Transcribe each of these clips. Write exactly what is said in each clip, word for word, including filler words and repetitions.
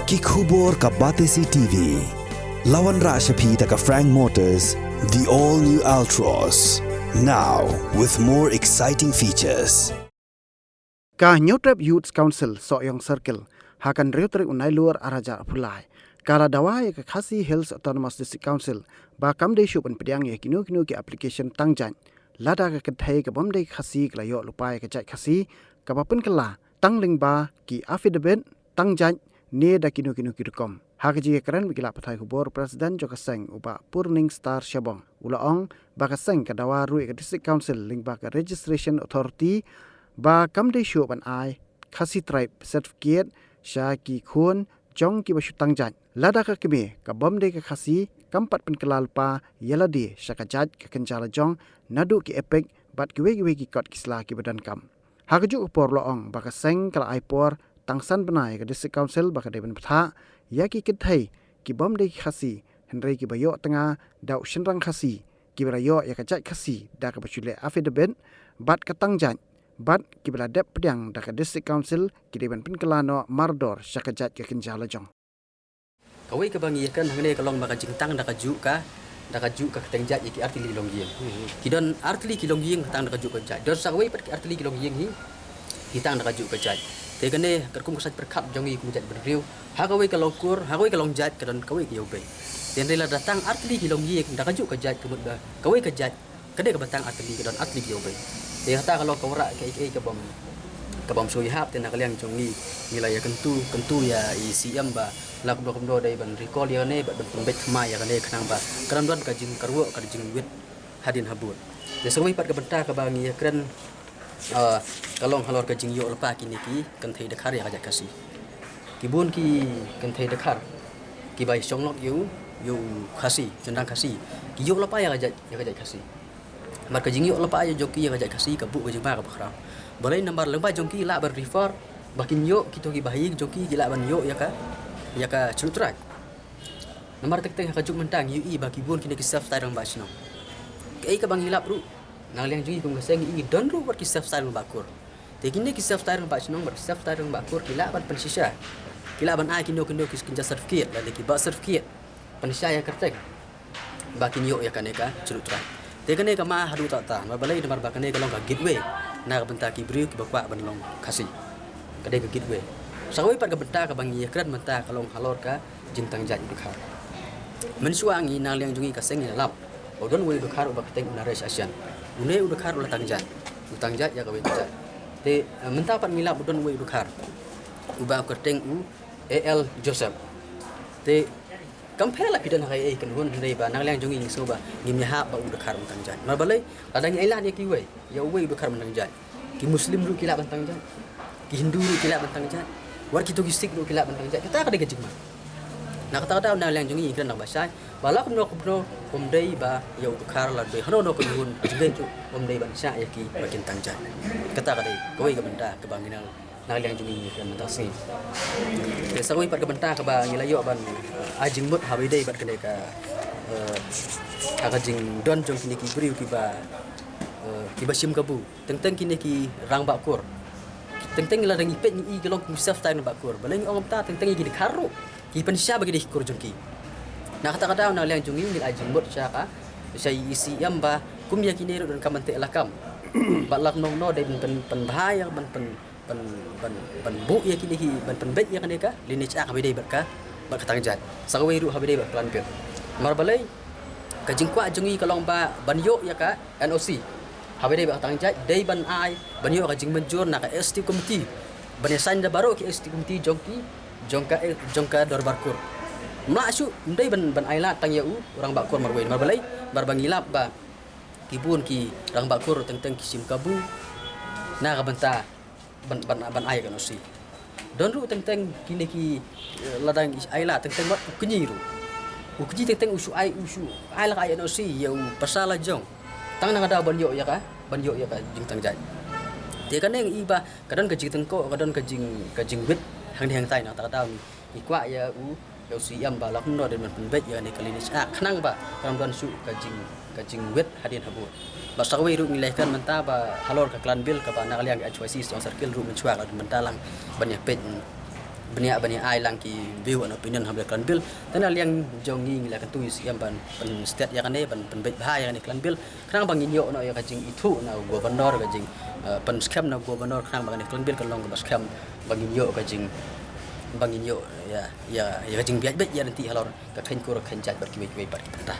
Ki khubor ka Batesi T V. La wanrah sha phi da ka Frank Motors, the all new Altroz. Now with more exciting features. Ka Hynñiewtrep Youth Council Sohiong Circle ha ka hynriew tarik u Nailur arhajar arphew lai ka la dawa ïa ka Khasi Hills Autonomous District Council ba kam dei shuh ban pdiang ïa kino kino ki application tang jait lada ka kynthei ka bym dei Khasi ka la ïoh lypa ïa ka jait Khasi kaba pynkylla tang lyngba ki affidavit tang jait ne da kino kino ki rukom. Ha ka jingïakren bad ki lad pathai khubor, President jong ka seng u Bah Purning Star Shabong u la ong ba ka seng ka dawa ruh ïa ka District Council lyngba ka Registration Authority ba kam dei shuh ban ai Khasi Tribe Certificate sha ki khun jong kiba shu tang jait lada ka kmie ka bym dei ka Khasi kam pat pynkylla lypa ïa lade sha ka jait ka kynja lajong naduh ki EPIC bad kiwei kiwei ki kot ki sla kiba donkam. Ha kajuh ka por la ong ba ka seng ka la ai por tang san bnai ïa ka District Council ba ka dei ban bthah ïa ki kynthei ki bym dei ki Khasi hynrei kiba ïoh tnga da u shynrang Khasi, kiba la ïoh ïa ka jait Khasi da kaba shu leh affidavit bad ka tang jait, bad kiba la dep pdiang da ka District Council ki dei ban pynkylla noh mardor sha ka jait ka kynja lajong. Kawei kaba ngi ïakren hangne ka long ba ka jingtang da kajuh ka, da kajuh ka kyrteng jait ïa ki artylli ki longïing. Ki don artylli ki longïing tang da kajuh ka jait. Don sa kawei pat ki artylli ki longïing hi ki tang da kajuh ka jait. Te kane katkum ka sait pyrkhat jong ngi kum ka jaitbynriew, ha kawei ka longkur, ha kawei ka longjait ka don kawei ka ïawbei. Te hynrei lada tang artylli ki longïing da kajuh ka jait ka mut ba kawei ka jait ka dei kaba tang artylli, ka don artylli ki ïawbei. Te kata ka long ka wanrah kaei kaei ka bym, ka bym shu ïahap. Te na ka liang jong ngi, ngi la ïakyntu, kyntu ïa i CM ba la kumno kumno dei ban recall ïa kane bad ban pynbeit thymmai ïa kane khnang ba kan ym don ka jingkyrwoh ka jingwit hadien habud. Te sa kawei pat ka bynta kaba ngi ïakren, ah, ka long halor ka jingïoh lypa kine ki kynthei dkhar ïa ka jait Khasi. Ki bun ki kynthei dkhar kiba shong lok ïa u, ïa u Khasi, shynrang Khasi, ki ïoh lypa ïa ka jait, ïa ka jait Khasi. Namar ka jingïoh lypa ïa jong ki ïa ka jait Khasi ka buh ka jingma kaba khraw. Balei? Namar lyngba jong ki lah ban refer ba kin ïoh kito kiba ha ïing jong ki, ki lah ban ïoh ïa ka, ïa ka Scheduled Tribe. Namar teng teng ha ka juk mynta ngi ïohi ba ki bun kine ki self styled rangbah shnong. Kaei kaba ngi lap ruh, na ka liang jong ngi kum ka seng ngi don ruh wat ki self styled rangbah kur. Te kine ki self styled rangbah shnong bad ki self styled rangbah kur ki lah ban pynshisha, ki lah ban ai kino kino ki kynja certificate lane ki birth certificate, pynshisha ïa ka kyrteng ba kin ïoh ïa kane ka Scheduled Tribe. Te kane ka ma haduh katta, namar balei? Namar ba kane ka long ka gateway na ka bynta ki briew kiba kwah ban long Khasi. Ka dei ka gateway. Sa kawei pat ka bynta kaba ngi ïakren mynta ka long halor ka jingtang jait u dkhar. Mynshuwa ngi na ka liang jong ngi ka seng ngi la lap ba u don uwei u dkhar uba kyrteng u Naresh Asian. Une u dkhar u la tang jait, u tang jait ïa kawei ka jait. Te, eh, mynta pat ngi lap u don uwei u dkhar uba kyrteng u A.L. Joseph. Te kam pher la phi don ha kaei kaei ka kynhun, hynrei ba na ka liang jong ngi ngi sngew ba ngim ïahap ba u dkhar un tang jait. Namar balei? Lada ngi ailad ïa kiwei, ïa uwei u dkhar un tang jait, ki Muslim ruh ki lah ban tang jait, ki Hindu ruh ki lah ban tang jait, wat kito ki Sikh ruh ki lah ban tang jait. Kata ka dei ka jingma. Na kata ka daw na ka liang jong ngi ngi kren lang ba shai ba la kumno kumno ym dei ba ïa u dkhar, la dei hano hano ka kynhun, jingdei ruh ym dei ban shah ïa ki ba kin tang jait. Kata ka dei kawei ka bynta kaba ngi na na ka liang jong ngi ka mynta ka sngi. Te sa kawei pat ka bynta kaba ngi la ïoh ban, eh, ai jingmut ha kaba ïadei bad kane ka, eh, ha ka jingdon jong kine ki briew kiba, eh, kiba shim kabu. Teng teng kine ki rangbah kur. Teng teng lada ngi peit ngi i ka long ki self styled rangbah kur. Balei ngi ong kumta? Teng teng ki dkhar ruh ki pynshisha ba ki dei ki kur jong ki. Na kata ka daw na ka liang jong ngi ngi la ai jingmut sha ka, sha i CM ba kum ïa kine ruh donkam ban teh lakam. Bad la kumno kumno dei ban pyn, pynbha ïa, ban pyn ban, ban, ban buh ïa kine ki, ban pynbeit ïa kane ka Lineage Act haba ïadei bad ka, bad ka tang jait. Sa kawei ruh haba ïadei bad ka Land Bill. Namar balei? Ka jingkwah jong ngi ka long ba ban ïoh ïa ka NOC haba ïadei bad ka tang jait dei ban ai, ban ïoh ka jingmynjur na ka ST Committee, ban ïasain da baroh ki ST Committee jong ki, jong ka, jong ka Dorbar Kur. Ym lah shuh, ym dei ban, ban ailad tang ïa u rangbah kur marwei. Namar balei? Namar ba ngi lap ba ki bun ki rangbah kur teng teng ki shim kabu na ka bynta ban, ban, ban ai ka NOC. Don ruh teng teng kine ki, eh, lada ngi ailad teng teng wat u kñi ruh. U kñi teng teng u shu ai, u shu ai la ka NOC ïa u pasal la jong. Tang na ka daw ban ïoh ïa ka, ban ïoh ïa ka jingtang jait. Te kane ngi i ba ka don ka jingtyngkhuh, ka don ka jing, ka jingwit hangne hangtai. Na kata ka daw ngi, ngi kwah ïa u, ïa u CM ba la kumno dei ban pynbeit ïa kane ka Lineage Act khnang ba kan ym don shuh ka jing, ka jingwit hadien habud. Bad sa kawei ruh ngi la ïakren mynta ba halor ka Clan Bill kaba na ka liang ka HYC Sohiong Circle ruh mynshuwa ka la don bynta lang ban ïa peit, mm, bniah bniah ai lang ki view and opinion ha ba klan bill. Te na liang jong ngi ngi la kyntu ïa u siem ban pynstet ïa kane, ban pynbeit bha ïa kane klan bill. Khnang ba ngin ïoh noh ïa ka jingithuh na u governor, ka jing, eh, pynskhem na u governor, khnang ba kane klan bill kan long kaba skhem, ba ngin ïoh ka jing, ba ngin ïoh ïa, ïa, ïa ka jingbieit bieit ïa lynti halor ka kheiñ kur kheiñ jait bad kiwei kiwei pat ki bynta.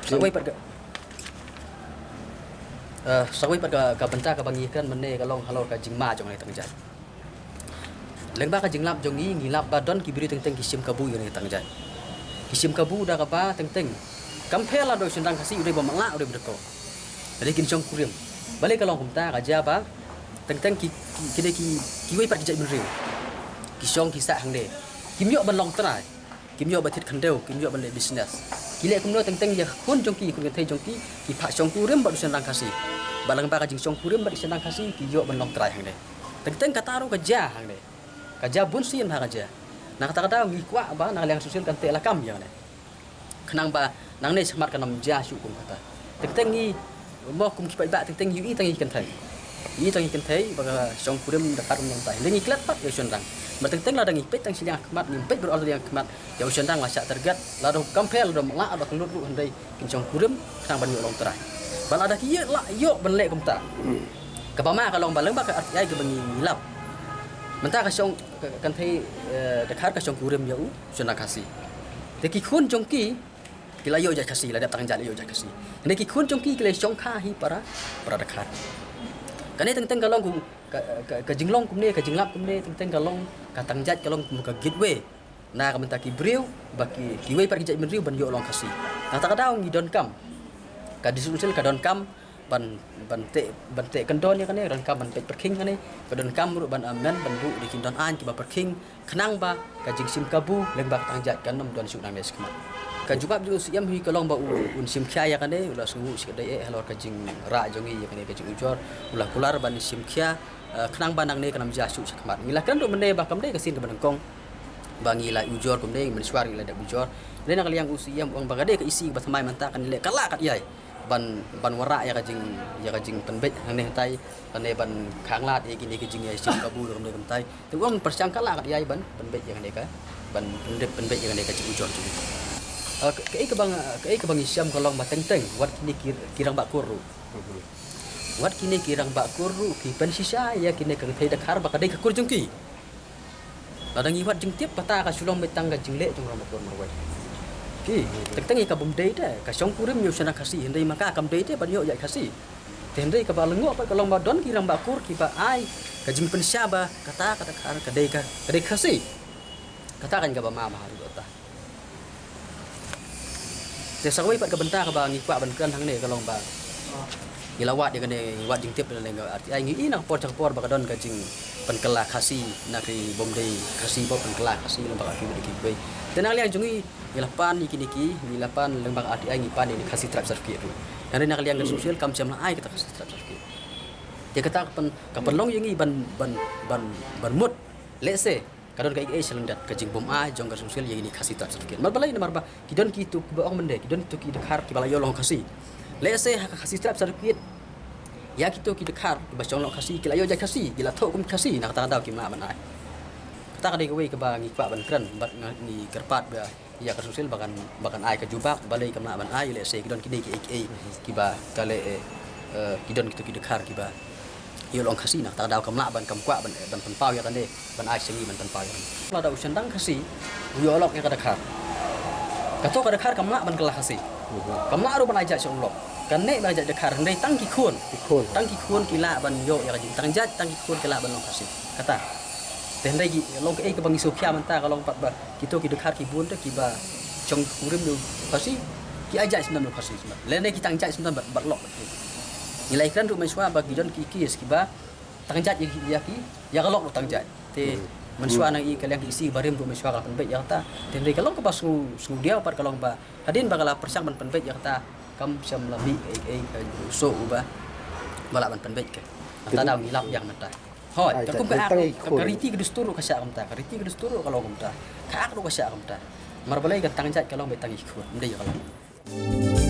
Sa kawei pat ka, eh, sa kawei pat ka, ka bynta kaba ngi kren mynne ka long halor ka jingma jong kane ka tang jait. Lyngba ka jinglap jong ngi, ngi lap ba don ki briew teng teng ki shim kabu ïa kane ka tang jait. Ki shim kabu da kaba teng teng, kam pher lada u shynrang Khasi u dei ba matlah u dei ba dkoh, dei kin shong kurim. Balei ka long kumta? Ka jia ba teng teng ki, ki, ki dei ki, kiwei pat ki jaitbynriew ki shong ki sah hangne, kim ïoh ban long trai, kim ïoh ban thied khyndew, kim ïoh ban leh business. Ki leh kumno? Teng teng ïa khun jong ki, khun kynthei jong ki, ki phah shong kurim bad u shynrang Khasi. Bad lyngba ka jingshong kurim bad u shynrang Khasi ki ïoh ban long trai hangne. Teng teng kata ruh ka jia hangne, ka jia bun sien ha ka jia. Na kata ka daw ngi kwah ba na ka liang social kan teh lakam ïa kane, khnang ba nangne shakhmat kan ym jia shuh kum kata. Teng teng ngi mo kum ki paidbah teng teng ngi ïohi tang ïa ki kynthei, ïohi tang ïa ki kynthei ba ka shong kurim da khar kum nangta. Hynrei ngi klet pat ïa u shynrang. Bad teng teng lada ngi peit tang shiliang khmat, ngi peit baroh ar liang khmat, ïa u shynrang la shah target, lada kam pher lada matlah lada kyllut ruh hynrei kin shong kurim khnang ban ïoh long trai. Bad lada ki ïoh lah ïoh ban leh kumta, kaba ma ka long ba lyngba ka R T I kaba ngi, ngi lap mynta ka shong ka, ka kynthei, eh, Dkhar ka shong kurim ïa u shynrang Khasi. Te ki khun jong ki ki la ïoh jait Khasi, la dep tang jait la ïoh jait Khasi. Hynrei ki khun jong ki ki la shong kha hi para, para Dkhar. Kane teng teng ka long kum ka, ka, ka jinglong kumne, ka jinglap kumne, teng teng ka long ka tang jait ka long kum ka gateway na ka bynta ki briew ba ki, kiwei pat ki jaitbynriew ban ïoh long Khasi. Na kata ka daw ngi donkam, ka District Council ka donkam ban, ban teh, ban teh kyndon ïa kane, ka donkam ban peit pyrkhing kane, ka donkam ruh ban amend ban buh da ki kyndon aiñ kiba pyrkhing khnang ba ka jingshim kabu lyngba ka tang jait kan ym don shuh nangne shakhmat. Ka jubab jong u Syiem hi ka long ba u, un shim khia ïa kane, u la sngewnguh shikatdei eh halor ka jingrah jong ngi ïa kane ka jingujor, u la kular ban shim khia, eh, khnang ba nangne kan ym jia shuh shakhmat. Ngi la kren ruh mynne ba kam dei ka sien kaba nyngkong ba ngi la ujor kumne, mynshuwa ngi la dep ujor. Hynrei na ka liang u Syiem u ong ba ka dei ka issue ba thymmai mynta kan leh ka la kat ïai ban, ban wanrah ïa ka jing, ïa ka jingpynbeit hangne hangtai, lane ban khanglad ïa kine ki jingïashim kabu ruh kumne kumtai. Te u ong pyrshang ka la kat ïai ban pynbeit ïa kane ka, ban pynbeit, pynbeit ïa kane ka jingujor jong ngi. Eh, ka, kaei kaba nga, kaei kaba ngi shem ka long ba teng teng wat kine ki, ki rangbah kur ruh, wat kine ki rangbah kur ruh ki pynshisha ïa kine ka kynthei Dkhar ba ka dei ka kur jong ki. Lada ngi wad jingtip, kata ka shu long beit tang ka jingleh jong u rangbah kur marwei. Ki, teng teng ïa ka bym dei te, ka shong kurim ïa u shynrang Khasi, hynrei ma ka kam dei te ban ïoh jait Khasi. Te hynrei kaba lyngngoh pat ka long ba don ki rangbah kur kiba ai ka jingpynshisha ba kata ka Dkhar ka dei ka, ka dei Khasi. Kata kan kaba ma ma haduh kata. Te sa kawei pat ka bynta kaba ngi kwah ban kren hangne ka long ba ngi la wad ïa kane, ngi wad jingtip ïa kane ka R T I, ngi i na ka por sha ka por ba ka don ka jingpynkylla Khasi na ki bym dei Khasi, ba pynkylla Khasi lyngba ka T V da kiwei. Te na ka liang jong ngi, ngi la pan ïa kine ki, ngi la pan lyngba ka R T I, ngi pan ïa kane Khasi Tribe Certificate ruh. Hynrei na ka liang ka social kam shym la ai kata Khasi Tribe Certificate. Te kata ka pyn, ka pynlong ïa ngi ban, ban, ban, ban mut, let's say, ka don kaei kaei sha lyndet ka jingbym ai jong ka social ïa kine Khasi Tribe Certificate. Namar balei? Namar ba ki don kito kiba ong mynde, ki don kito ki Dkhar kiba la ïoh long Khasi. Let's say ha ka Khasi Tribe Certificate, ïa kito ki Dkhar kiba shong long Khasi ki la ïoh jait Khasi, ki la thoh kum Khasi, na kata ka daw kim lah ban ai. Kata ka dei kawei kaba ngi kwah ban kren bad nga, ngi kyrpad ba ïa ka social ba kan, ba kan ai ka jubab, balei kam lah ban ai. Let's say ki don kine kiei kiei kiba ka leh, eh, eh, ki don kito ki Dkhar kiba ïoh long Khasi, na kata ka daw kam lah ban, kam kwah ban, ban pynpaw ïa kane, ban ai sha ngi ban pynpaw ïa kane. Lada u shynrang Khasi u ïoh lok ïa ka Dkhar, kato ka Dkhar kam lah ban kylla Khasi. Kam lah ruh ban ai jait sha u lok. Kan neh ban ai jait Dkhar, hynrei tang ki khun, ki khun, tang ki khun ki lah ban ïoh ïa ka jingtang jait, tang ki khun ki lah ban long Khasi. Kata. Te hynrei ki long kaei kaba ngi sngewkhia mynta ka long pat ba kito ki Dkhar ki bun te kiba shong kurim ïa u Khasi, ki ai jait sha u Khasi. Lane ki tang jait sha bad, bad lok. Ngi la ïakren ruh mynshuwa ba ki don ki case kiba tang jait ïa ki, ïa ki, ïa ka lok ruh tang jait. Te mynshuwa nang i ka liang ki isi barim ruh mynshuwa ka la pynbeit ïa kata. Te hynrei ka long kaba sngew, sngewdiaw pat ka long ba hadien ba ka la pyrshang ban pynbeit ïa kata, kam shym la mih ei ei ka jingsuk uba ba lah ban pynbeit ka. Kata daw ngi lap ïa ka mynta. Hooid, ka kum ka ak, ka riti ka dustur ruh ka shah kumta, ka riti ka dustur ruh ka long kumta, ka ak ruh ka shah kumta. Namar balei? Ka tang jait ka long beit tang ïa ki khun, ym dei ïa ka lok.